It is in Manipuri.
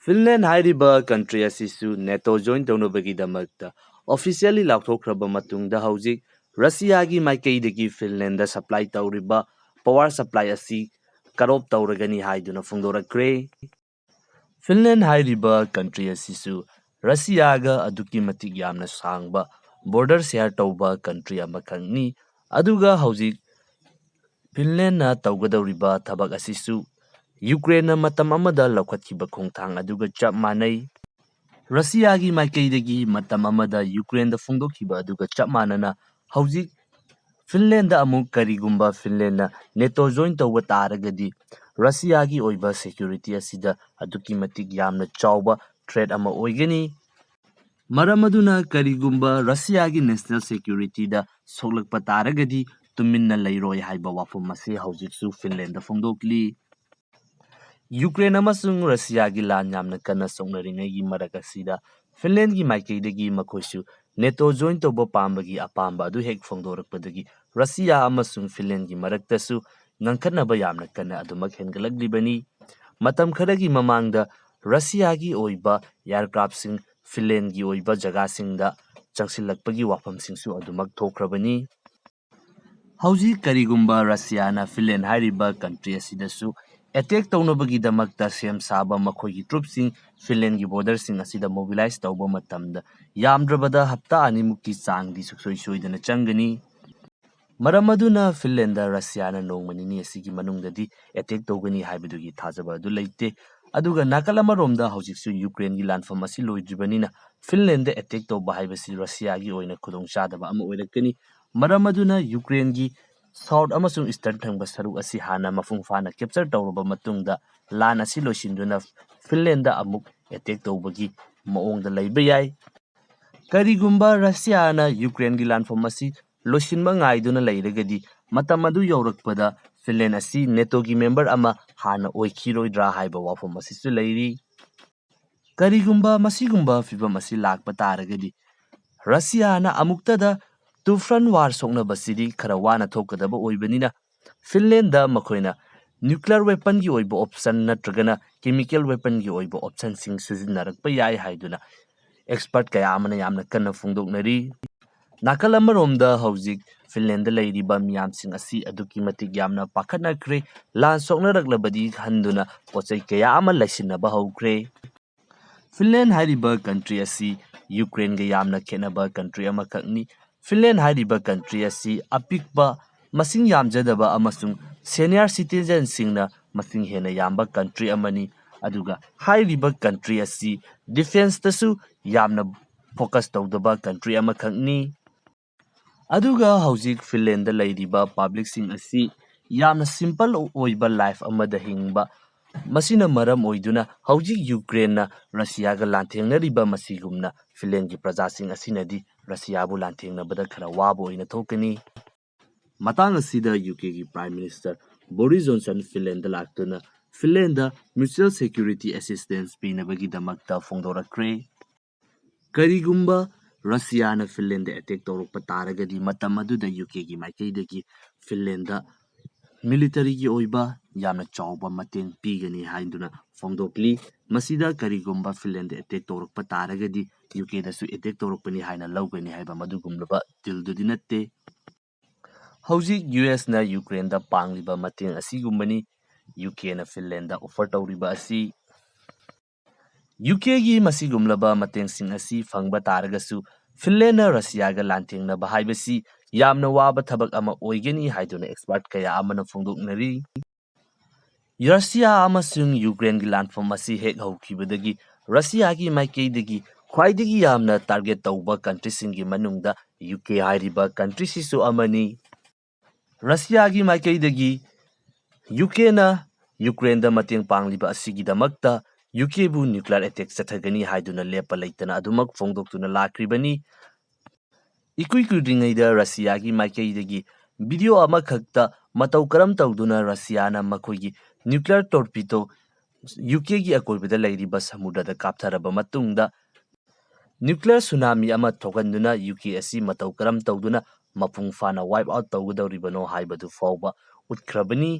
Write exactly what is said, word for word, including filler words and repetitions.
ꯐꯤꯟꯂꯦꯟ ꯍꯥꯏꯔꯤꯕ ꯀꯟꯇ꯭ꯔꯤ ꯑꯁꯤꯁꯨ ꯅꯦꯇꯣ ꯖꯣꯏꯟ ꯇꯧꯅꯕꯒꯤꯗꯃꯛꯇ ꯑꯣꯐꯤꯁꯤꯌꯦꯜꯂꯤ ꯂꯥꯎꯊꯣꯛꯈ꯭ꯔꯕ ꯃꯇꯨꯡꯗ, ꯍꯧꯖꯤꯛ ꯔꯁꯤꯌꯥꯒꯤ ꯃꯥꯏꯀꯩꯗꯒꯤ ꯐꯤꯟꯂꯦꯟꯗ ꯁꯄ꯭ꯂꯥꯏ ꯇꯧꯔꯤꯕ ꯄꯥꯋꯔ ꯁꯄ꯭ꯂꯥꯏ ꯑꯁꯤ ꯀꯠ ꯑꯣꯐ ꯇꯧꯔꯒꯅꯤ ꯍꯥꯏꯗꯨꯅ ꯐꯣꯡꯗꯣꯔꯛꯈ꯭ꯔꯦ꯫ ꯐꯤꯟꯂꯦꯟ ꯍꯥꯏꯔꯤꯕ ꯀꯟꯇ꯭ꯔꯤ ꯑꯁꯤꯁꯨ ꯔꯁꯤꯌꯥꯒ ꯑꯗꯨꯛꯀꯤ ꯃꯇꯤꯛ ꯌꯥꯝꯅ ꯁꯥꯡꯕ ꯕꯣꯔꯗꯔ ꯁꯦꯌꯔ ꯇꯧꯕ ꯀꯟꯇ꯭ꯔꯤ ꯑꯃꯈꯛꯅꯤ꯫ ꯑꯗꯨꯒ ꯍꯧꯖꯤꯛ ꯐꯤꯟꯂꯦꯟꯅ ꯇꯧꯒꯗꯧꯔꯤꯕ ꯊꯕꯛ ꯑꯁꯤꯁꯨ ꯌꯨꯀ꯭ꯔꯦꯟꯅ ꯃꯇꯝ ꯑꯃꯗ ꯂꯧꯈꯠꯈꯤꯕ ꯈꯣꯡꯊꯥꯡ ꯑꯗꯨꯒ ꯆꯞ ꯃꯥꯟꯅꯩ꯫ ꯔꯁꯤꯌꯥꯒꯤ ꯃꯥꯏꯀꯩꯗꯒꯤ ꯃꯇꯝ ꯑꯃꯗ ꯌꯨꯀ꯭ꯔꯦꯟꯗ ꯐꯣꯡꯗꯣꯛꯈꯤꯕ ꯑꯗꯨꯒ ꯆꯞ ꯃꯥꯟꯅꯅ, ꯍꯧꯖꯤꯛ ꯐꯤꯟꯂꯦꯟꯗ ꯑꯃꯨꯛ ꯀꯔꯤꯒꯨꯝꯕ ꯐꯤꯟꯂꯦꯟꯅ ꯅꯦꯇꯣ ꯖꯣꯏꯟ ꯇꯧꯕ ꯇꯥꯔꯒꯗꯤ, ꯔꯁꯤꯌꯥꯒꯤ ꯑꯣꯏꯕ ꯁꯦꯀ꯭ꯌꯨꯔꯤꯇꯤ ꯑꯁꯤꯗ ꯑꯗꯨꯛꯀꯤ ꯃꯇꯤꯛ ꯌꯥꯝꯅ ꯆꯥꯎꯕ ꯊ꯭ꯔꯦꯠ ꯑꯃ ꯑꯣꯏꯒꯅꯤ꯫ ꯃꯔꯝ ꯑꯗꯨꯅ, ꯀꯔꯤꯒꯨꯝꯕ ꯔꯁꯤꯌꯥꯒꯤ ꯅꯦꯁꯅꯦꯜ ꯁꯦꯀ꯭ꯌꯨꯔꯤꯇꯤꯗ ꯁꯣꯛꯂꯛꯄ ꯇꯥꯔꯒꯗꯤ, ꯇꯨꯃꯤꯟꯅ ꯂꯩꯔꯣꯏ ꯍꯥꯏꯕ ꯋꯥꯐꯝ ꯑꯁꯤ ꯍꯧꯖꯤꯛꯁꯨ ꯐꯤꯟꯂꯦꯟꯗ ꯐꯣꯡꯗꯣꯛꯂꯤ꯫ ꯌꯨꯀ꯭ꯔꯦꯟ ꯑꯃꯁꯨꯡ ꯔꯁꯤꯌꯥꯒꯤ ꯂꯥꯟ ꯌꯥꯝꯅ ꯀꯟꯅ ꯁꯣꯛꯅꯔꯤꯉꯩꯒꯤ ꯃꯔꯛ ꯑꯁꯤꯗ, ꯐꯤꯟꯂꯦꯟꯒꯤ ꯃꯥꯏꯀꯩꯗꯒꯤ ꯃꯈꯣꯏꯁꯨ ꯅꯦꯇꯣ ꯖꯣꯏꯟ ꯇꯧꯕ ꯄꯥꯝꯕꯒꯤ ꯑꯄꯥꯝꯕ ꯑꯗꯨ ꯍꯦꯛ ꯐꯣꯡꯗꯣꯔꯛꯄꯗꯒꯤ, ꯔꯁꯤꯌꯥ ꯑꯃꯁꯨꯡ ꯐꯤꯟꯂꯦꯟꯒꯤ ꯃꯔꯛꯇꯁꯨ ꯉꯪꯈꯠꯅꯕ ꯌꯥꯝꯅ ꯀꯟꯅ ꯑꯗꯨꯃꯛ ꯍꯦꯟꯒꯠꯂꯛꯂꯤꯕꯅꯤ꯫ ꯃꯇꯝ ꯈꯔꯒꯤ ꯃꯃꯥꯡꯗ ꯔꯁꯤꯌꯥꯒꯤ ꯑꯣꯏꯕ ꯑꯦꯌꯔꯀ꯭ꯔꯥꯐꯁꯤꯡ ꯐꯤꯟꯂꯦꯟꯒꯤ ꯑꯣꯏꯕ ꯖꯒꯥꯁꯤꯡꯗ ꯆꯪꯁꯤꯜꯂꯛꯄꯒꯤ ꯋꯥꯐꯝꯁꯤꯡꯁꯨ ꯑꯗꯨꯃꯛ ꯊꯣꯛꯈ꯭ꯔꯕꯅꯤ꯫ ꯍꯧꯖꯤꯛ ꯀꯔꯤꯒꯨꯝꯕ ꯔꯁꯤꯌꯥꯅ ꯐꯤꯟꯂꯦꯟ ꯍꯥꯏꯔꯤꯕ ꯀꯟꯇ꯭ꯔꯤ ꯑꯁꯤꯗꯁꯨ ꯑꯦꯇꯦꯛ ꯇꯧꯅꯕꯒꯤꯗꯃꯛꯇ ꯁꯦꯝ ꯁꯥꯕ ꯃꯈꯣꯏꯒꯤ ꯇ꯭ꯔꯨꯞꯁꯤꯡ ꯐꯤꯟꯂꯦꯟꯒꯤ ꯕꯣꯔꯗꯔꯁꯤꯡ ꯑꯁꯤꯗ ꯃꯣꯕꯤꯂꯥꯏꯖ ꯇꯧꯕ ꯃꯇꯝꯗ, ꯌꯥꯝꯗ꯭ꯔꯕꯗ ꯍꯞꯇꯥ ꯑꯅꯤꯃꯨꯛꯀꯤ ꯆꯥꯡꯗꯤ ꯁꯨꯡꯁꯣꯏ ꯁꯣꯏꯗꯅ ꯆꯪꯒꯅꯤ꯫ ꯃꯔꯝ ꯑꯗꯨꯅ ꯐꯤꯟꯂꯦꯟꯗ ꯔꯁꯤꯌꯥꯅ ꯅꯣꯡꯃ ꯅꯤꯅꯤ ꯑꯁꯤꯒꯤ ꯃꯅꯨꯡꯗꯗꯤ ꯑꯦꯇꯦꯛ ꯇꯧꯒꯅꯤ ꯍꯥꯏꯕꯗꯨꯒꯤ ꯊꯥꯖꯕ ꯑꯗꯨ ꯂꯩꯇꯦ꯫ ꯑꯗꯨꯒ ꯅꯥꯀꯜ ꯑꯃꯔꯣꯝꯗ ꯍꯧꯖꯤꯛꯁꯨ ꯌꯨꯀ꯭ꯔꯦꯟꯒꯤ ꯂꯥꯟꯐꯝ ꯑꯁꯤ ꯂꯣꯏꯗ꯭ꯔꯤꯕꯅꯤꯅ, ꯐꯤꯟꯂꯦꯟꯗ ꯑꯦꯇꯦꯛ ꯇꯧꯕ ꯍꯥꯏꯕꯁꯤ ꯔꯁꯤꯌꯥꯒꯤ ꯑꯣꯏꯅ ꯈꯨꯗꯣꯡꯆꯥꯗꯕ ꯑꯃ ꯑꯣꯏꯔꯛꯀꯅꯤ꯫ ꯃꯔꯝ ꯑꯗꯨꯅ ꯌꯨꯀ꯭ꯔꯦꯟꯒꯤ ꯁꯥꯎꯠ ꯑꯃꯁꯨꯡ ꯏꯁꯇꯔꯟ ꯊꯪꯕ ꯁꯔꯨꯛ ꯑꯁꯤ ꯍꯥꯟꯅ ꯃꯄꯨꯡ ꯐꯥꯅ ꯀꯦꯞꯆꯔ ꯇꯧꯔꯕ ꯃꯇꯨꯡꯗ, ꯂꯥꯟ ꯑꯁꯤ ꯂꯣꯏꯁꯤꯟꯗꯨꯅ ꯐꯤꯟꯂꯦꯟꯗ ꯑꯃꯨꯛ ꯑꯦꯇꯦꯛ ꯇꯧꯕꯒꯤ ꯃꯑꯣꯡꯗ ꯂꯩꯕ ꯌꯥꯏ꯫ ꯀꯔꯤꯒꯨꯝꯕ ꯔꯁꯤꯌꯥꯅ ꯌꯨꯀ꯭ꯔꯦꯟꯒꯤ ꯂꯥꯟꯐꯝ ꯑꯁꯤ ꯂꯣꯏꯁꯤꯟꯕ ꯉꯥꯏꯗꯨꯅ ꯂꯩꯔꯒꯗꯤ, ꯃꯇꯝ ꯑꯗꯨ ꯌꯧꯔꯛꯄꯗ ꯐꯤꯟꯂꯦꯟ ꯑꯁꯤ ꯅꯦꯇꯣꯒꯤ ꯃꯦꯝꯕꯔ ꯑꯃ ꯍꯥꯟꯅ ꯑꯣꯏꯈꯤꯔꯣꯏꯗ꯭ꯔꯥ ꯍꯥꯏꯕ ꯋꯥꯐꯝ ꯑꯁꯤꯁꯨ ꯂꯩꯔꯤ꯫ ꯀꯔꯤꯒꯨꯝꯕ ꯃꯁꯤꯒꯨꯝꯕ ꯐꯤꯚꯝ ꯑꯁꯤ ꯂꯥꯛꯄ ꯇꯥꯔꯒꯗꯤ, ꯔꯁꯤꯌꯥꯅ ꯑꯃꯨꯛꯇꯗ ꯇꯨ ꯐ꯭ꯔꯟ ꯋꯥꯔ ꯁꯣꯛꯅꯕꯁꯤꯗꯤ ꯈꯔ ꯋꯥꯅ ꯊꯣꯛꯀꯗꯕ ꯑꯣꯏꯕꯅꯤꯅ, ꯐꯤꯟꯂꯦꯟꯗ ꯃꯈꯣꯏꯅ ꯅ꯭ꯌꯨꯀ꯭ꯂꯤꯌꯔ ꯋꯦꯄꯟꯒꯤ ꯑꯣꯏꯕ ꯑꯣꯞꯁꯟ ꯅꯠꯇ꯭ꯔꯒꯅ chemical weaponꯒꯤ ꯑꯣꯏꯕ optionꯁꯤꯡ ꯁꯤꯖꯤꯟꯅꯔꯛꯄ ꯌꯥꯏ ꯍꯥꯏꯗꯨꯅ expert ꯀꯌꯥ ꯑꯃꯅ ꯌꯥꯝꯅ ꯀꯟꯅ ꯐꯣꯡꯗꯣꯛꯅꯔꯤ꯫ ꯅꯥꯀꯜ ꯑꯃꯔꯣꯝꯗ ꯍꯧꯖꯤꯛ ꯐꯤꯟꯂꯦꯟꯗ ꯂꯩꯔꯤꯕ ꯃꯤꯌꯥꯝꯁꯤꯡ ꯑꯁꯤ ꯑꯗꯨꯛꯀꯤ ꯃꯇꯤꯛ ꯌꯥꯝꯅ ꯄꯥꯈꯠꯅꯈ꯭ꯔꯦ꯫ ꯂꯥꯟ ꯁꯣꯛꯅꯔꯛꯂꯕꯗꯤ ꯈꯟꯗꯨꯅ ꯄꯣꯠ ꯆꯩ ꯀꯌꯥ ꯑꯃ ꯂꯩꯁꯤꯟꯅꯕ ꯍꯧꯈ꯭ꯔꯦ꯫ ꯐꯤꯟꯂꯦꯟ ꯍꯥꯏꯔꯤꯕ country ꯑꯁꯤ ꯌꯨꯀ꯭ꯔꯦꯟꯒ ꯌꯥꯝꯅ ꯈꯦꯠꯅꯕ country ꯑꯃꯈꯛꯅꯤ꯫ ꯐꯤꯟꯂꯦꯟ ꯍꯥꯏꯔꯤꯕ country ꯑꯁꯤ ꯑꯄꯤꯛꯄ, ꯃꯁꯤꯡ ꯌꯥꯝꯖꯗꯕ ꯑꯃꯁꯨꯡ senior citizenꯁꯤꯡꯅ ꯃꯁꯤꯡ ꯍꯦꯟꯅ ꯌꯥꯝꯕ country ꯑꯃꯅꯤ꯫ ꯑꯗꯨꯒ ꯍꯥꯏꯔꯤꯕ country ꯑꯁꯤ defenceꯇꯁꯨ ꯌꯥꯝꯅ focus ꯇꯧꯗꯕ country ꯑꯃꯈꯛꯅꯤ꯫ ꯑꯗꯨꯒ ꯍꯧꯖꯤꯛ ꯐꯤꯟꯂꯦꯟꯗ ꯂꯩꯔꯤꯕ publicꯁꯤꯡ ꯑꯁꯤ ꯌꯥꯝꯅ simple ꯑꯣꯏꯕ life ꯑꯃꯗ ꯍꯤꯡꯕ, ꯃꯁꯤꯅ ꯃꯔꯝ ꯑꯣꯏꯗꯨꯅ ꯍꯧꯖꯤꯛ ꯌꯨꯀ꯭ꯔꯦꯟꯅ ꯔꯁꯤꯌꯥꯒ ꯂꯥꯟꯊꯦꯡꯅꯔꯤꯕ ꯃꯁꯤꯒꯨꯝꯅ ꯐꯤꯟꯂꯦꯟꯒꯤ ꯄ꯭ꯔꯖꯥꯁꯤꯡ ꯑꯁꯤꯅꯗꯤ ꯔꯁꯤꯌꯥꯕꯨ ꯂꯥꯟꯊꯦꯡꯅꯕꯗ ꯈꯔ ꯋꯥꯕ ꯑꯣꯏꯅ ꯊꯣꯛꯀꯅꯤ꯫ ꯃꯇꯥꯡ ꯑꯁꯤꯗ ꯌꯨꯀꯦꯒꯤ Prime Minister ꯕꯣꯔꯤꯁ ꯖꯣꯟꯁꯟ ꯐꯤꯟꯂꯦꯟꯗ ꯂꯥꯛꯇꯨꯅ ꯐꯤꯟꯂꯦꯟꯗ mutual security assistance ꯄꯤꯅꯕꯒꯤꯗꯃꯛꯇ ꯐꯣꯡꯗꯣꯔꯛꯈ꯭ꯔꯦ꯫ ꯀꯔꯤꯒꯨꯝꯕ ꯔꯁꯤꯌꯥꯅ ꯐꯤꯟꯂꯦꯟꯗ attack ꯇꯧꯔꯛꯄ ꯇꯥꯔꯒꯗꯤ ꯃꯇꯝ ꯑꯗꯨꯗ ꯌꯨꯀꯦꯒꯤ ꯃꯥꯏꯀꯩꯗꯒꯤ ꯐꯤꯟꯂꯦꯟꯗ militaryꯒꯤ ꯑꯣꯏꯕ ꯌꯥꯝꯅ ꯆꯥꯎꯕ ꯃꯇꯦꯡ ꯄꯤꯒꯅꯤ ꯍꯥꯏꯗꯨꯅ ꯐꯣꯡꯗꯣꯛꯂꯤ꯫ ꯃꯁꯤꯗ ꯀꯔꯤꯒꯨꯝꯕ ꯐꯤꯟꯂꯦꯟꯗ attack ꯇꯧꯔꯛꯄ ꯇꯥꯔꯒꯗꯤ ꯌꯨꯀꯦꯗꯁꯨ attack ꯇꯧꯔꯛꯄꯅꯤ ꯍꯥꯏꯅ ꯂꯧꯒꯅꯤ ꯍꯥꯏꯕ ꯃꯗꯨꯒꯨꯝꯂꯕ dealꯗꯨꯗꯤ ꯅꯠꯇꯦ꯫ ꯍꯧꯖꯤꯛ USꯅ ꯌꯨꯀ꯭ꯔꯦꯟꯗ ꯄꯥꯡꯂꯤꯕ ꯃꯇꯦꯡ ꯑꯁꯤꯒꯨꯝꯕꯅꯤ ꯌꯨꯀꯦꯅ ꯐꯤꯟꯂꯦꯟꯗ offer ꯇꯧꯔꯤꯕ ꯑꯁꯤ꯫ ꯌꯨꯀꯦꯒꯤ ꯃꯁꯤꯒꯨꯝꯂꯕ ꯃꯇꯦꯡꯁꯤꯡ ꯑꯁꯤ ꯐꯪꯕ ꯇꯥꯔꯒꯁꯨ ꯐꯤꯟꯂꯦꯟꯅ ꯔꯁꯤꯌꯥꯒ ꯂꯥꯟꯊꯦꯡꯅꯕ ꯍꯥꯏꯕꯁꯤ ꯌꯥꯝꯅ ꯋꯥꯕ ꯊꯕꯛ ꯑꯃ ꯑꯣꯏꯒꯅꯤ ꯍꯥꯏꯗꯨꯅ expert ꯀꯌꯥ ꯑꯃꯅ ꯐꯣꯡꯗꯣꯛꯅꯔꯤ꯫ ꯔꯁꯤꯌꯥ ꯑꯃꯁꯨꯡ ꯌꯨꯀ꯭ꯔꯦꯟꯒꯤ ꯂꯥꯟꯐꯝ ꯑꯁꯤ ꯍꯦꯛ ꯍꯧꯈꯤꯕꯗꯒꯤ ꯔꯁꯤꯌꯥꯒꯤ ꯃꯥꯏꯀꯩꯗꯒꯤ ꯈ꯭ꯋꯥꯏꯗꯒꯤ ꯌꯥꯝꯅ target ꯇꯧꯕ countryꯁꯤꯡꯒꯤ ꯃꯅꯨꯡꯗ ꯌꯨꯀꯦ ꯍꯥꯏꯔꯤꯕ countryꯁꯤꯁꯨ ꯑꯃꯅꯤ꯫ ꯔꯁꯤꯌꯥꯒꯤ ꯃꯥꯏꯀꯩꯗꯒꯤ ꯌꯨꯀꯦꯅ ꯌꯨꯀ꯭ꯔꯦꯟꯗ ꯃꯇꯦꯡ ꯄꯥꯡꯂꯤꯕ ꯑꯁꯤꯒꯤꯗꯃꯛꯇ ꯌꯨꯀꯦꯕꯨ nuclear attack ꯆꯠꯊꯒꯅꯤ ꯍꯥꯏꯗꯨꯅ ꯂꯦꯞꯄ ꯂꯩꯇꯅ ꯑꯗꯨꯃꯛ ꯐꯣꯡꯗꯣꯛꯇꯨꯅ ꯂꯥꯛꯈ꯭ꯔꯤꯕꯅꯤ꯫ ꯏꯀꯨꯏ ꯀꯨꯏꯗ꯭ꯔꯤꯉꯩꯗ ꯔꯁꯤꯌꯥꯒꯤ ꯃꯥꯏꯀꯩꯗꯒꯤ video ꯑꯃꯈꯛꯇ ꯃꯇꯧ ꯀꯔꯝ ꯇꯧꯗꯨꯅ ꯔꯁꯤꯌꯥꯅ ꯃꯈꯣꯏꯒꯤ nuclear torpedo ꯌꯨꯀꯦꯒꯤ ꯑꯀꯣꯏꯕꯗ ꯂꯩꯔꯤꯕ ꯁꯃꯨꯗ꯭ꯔꯗ ꯀꯥꯞꯊꯔꯕ ꯃꯇꯨꯡꯗ nuclear tsunami ꯑꯃ ꯊꯣꯛꯍꯟꯗꯨꯅ ꯌꯨꯀꯦ ꯑꯁꯤ ꯃꯇꯧ ꯀꯔꯝ ꯇꯧꯗꯨꯅ ꯃꯄꯨꯡ ꯐꯥꯅ wipe out ꯇꯧꯒꯗꯧꯔꯤꯕꯅꯣ ꯍꯥꯏꯕꯗꯨ ꯐꯥꯎꯕ ꯎꯠꯈ꯭ꯔꯕꯅꯤ꯫